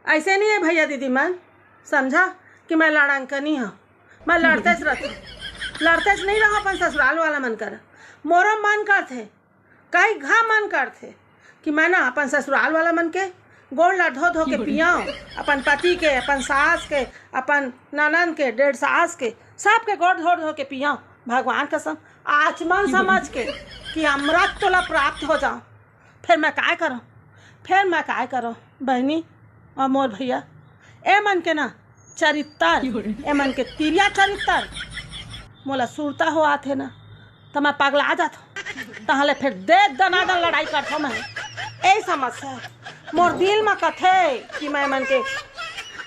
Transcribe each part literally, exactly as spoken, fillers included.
अइसे नइ हे भइया दीदी मन, समझा कि मैं लड़ंकनी हंव, मैं लड़तेच रथंव, लड़तेच नइ रहंव अपन ससुराल वाला मन करा। मोरो मन करथे, कई घांव मन करथे कि मैं ना अपन ससुराल वाला मन के गोड़ ला धो धो के पियंव, अपन पति के, अपन सास के, अपन ननंद के, डेढ़ सास के, सबके गोड़ धो धो के पियंव, भगवान कसम, आचमन समझ के कि अमरत तोला प्राप्त हो जावं। फेर मैं काय करंव, फेर मैं काय करंव बहिनी अउ मोर भइया, ए मन के ना चरित्तर, ए मन के तिरिया चरित्तर मोला सुरता होवत हे ना, त मैं पगला जाथंव। तहां ले फेर दे दनादन लड़ाई करथंव मैं। ए समस्या हे। मोर दिल म कथे कि मैं ए मन के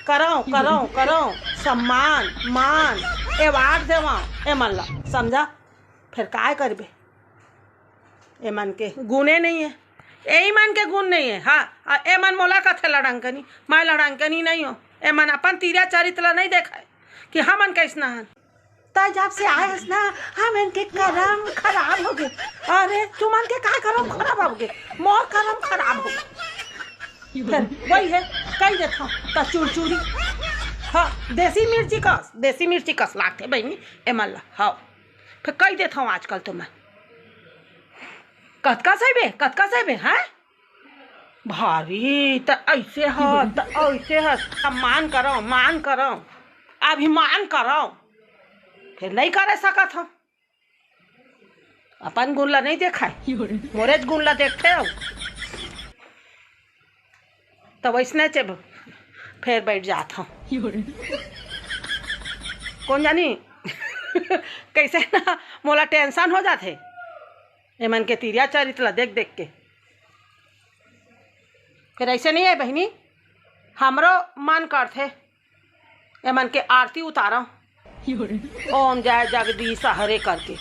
करंव, करंव, करंव, सम्मान, मान, award देवंव ए मन ला, समझा? फेर काय करबे? ए मन के गुने नइ हे, एही मन के गुन नइ हे। हां, ए मन मोला कथे लड़ंकनी, मैं लड़ंकनी नइ हों। ए मन अपन तिरिया चरित्र ला नइ देखय कि हमन कइसना हन। तैं जब से आए हस ना, हमन के करम खराब होगे। अरे, तुमन के का करम खराब होगे? मोर करम खराब होगे। फेर वही हे, कहि देथंव, त चुरचुरी। हां, देसी मिर्ची कस, देसी मिर्ची कस लागथे बहिनी, ए मन ला। हां, फेर कहि देथंव आजकल तो मैं। कतका सहिबे, कतका सहिबे, हैं? भारी, त अइसे ह, त अइसे ह, सम्मान करंव, मान करंव, अभिमान करंव, फेर नइ करे सकत हंव। अपन गुन ला नइ देखय, मोरेच गुन ला देखथंव। त वइसनेच फेर बइठ जाथंव। कोन जानी कइसे ना मोला tension हो जाथे ए मन के तिरिया चरित्र ला देख देख के। फेर अइसे नइ हे बहिनी, हमरो मन करथे ए मन के आरती उतारंव, ओम जय जगदीश हरे करके।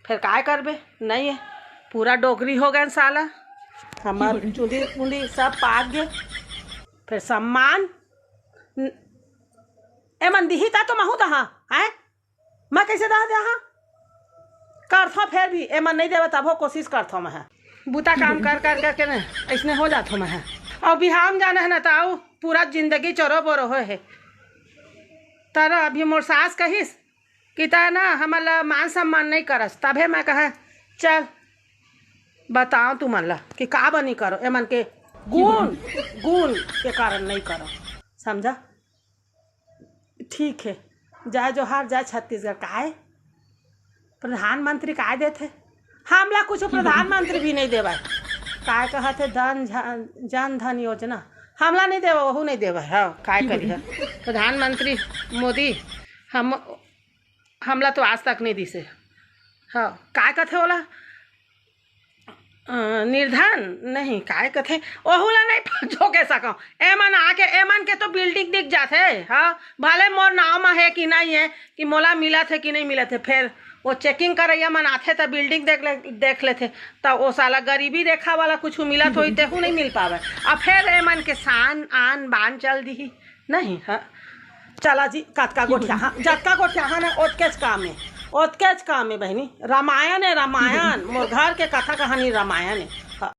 फेर काय करबे, नइ हे, पूरा डोकरी हो गेन साला, हमर चुंदी उंदी सब पाक गे। फेर सम्मान न-, ए मन दिही त तो महूं दहां, हैं? मैं कइसे दहा देहां? करथंव फेर भी, ए मन नइ देवय तभो कोसिस करथंव मैं ह। बुता काम कर कर करके न अइसने हो जाथंव मैं ह। अउ बिहाव म जाना हे ना, त अउ पूरा जिंदगी चोरो बोरो होय हे। त ना अभी मोर सास कहिस कि तैं ना हमन ला मान सम्मान नइ करस, तभे मैं कहेंव चल बतावंव तुमन ला कि काबर नइ करंव, ए मन के गुन, गुन के कारण नइ करंव, समझा? ठीक हे, जय जोहार, जय छत्तीसगढ़। काय प्रधानमंत्री काय देथे? हमला कुछु प्रधानमंत्री भी नइ देवय। काय कहत हे धन झ-, जन धन योजना, हमला नइ देवय, वहू नइ देवय। हां, काय करिहन प्रधानमंत्री मोदी, हम, हमला तो आज तक नइ दिसे। हां, काय कथे ओला? अ, निर्धन नहीं, काय कथे, ओहू ला नइ जोखे सकंव। ए मन आके, ए मन के तो building दिख जाथे, हां, भले मोर नांव म हे कि नइ हे, कि मोला मिलत हे कि नइ मिलत हे, फेर ओ checking करइया मन आथे त building देख ले, देख लेथे, त ओ साला गरीबी रेखा वाला कुछु मिलत होही, तेहू नइ मिल पावय। अउ फेर ए मन के शान, आन, बान चल दिही। नहीं, हां। चला जी, कतका गोठियाहां, जतका गोठियाहां ना, ओतकेच काम हे, ओतकेच काम हे बहिनी। रामायण हे, रामायण। मोर घर के कथा कहानी रामायण हे। हां।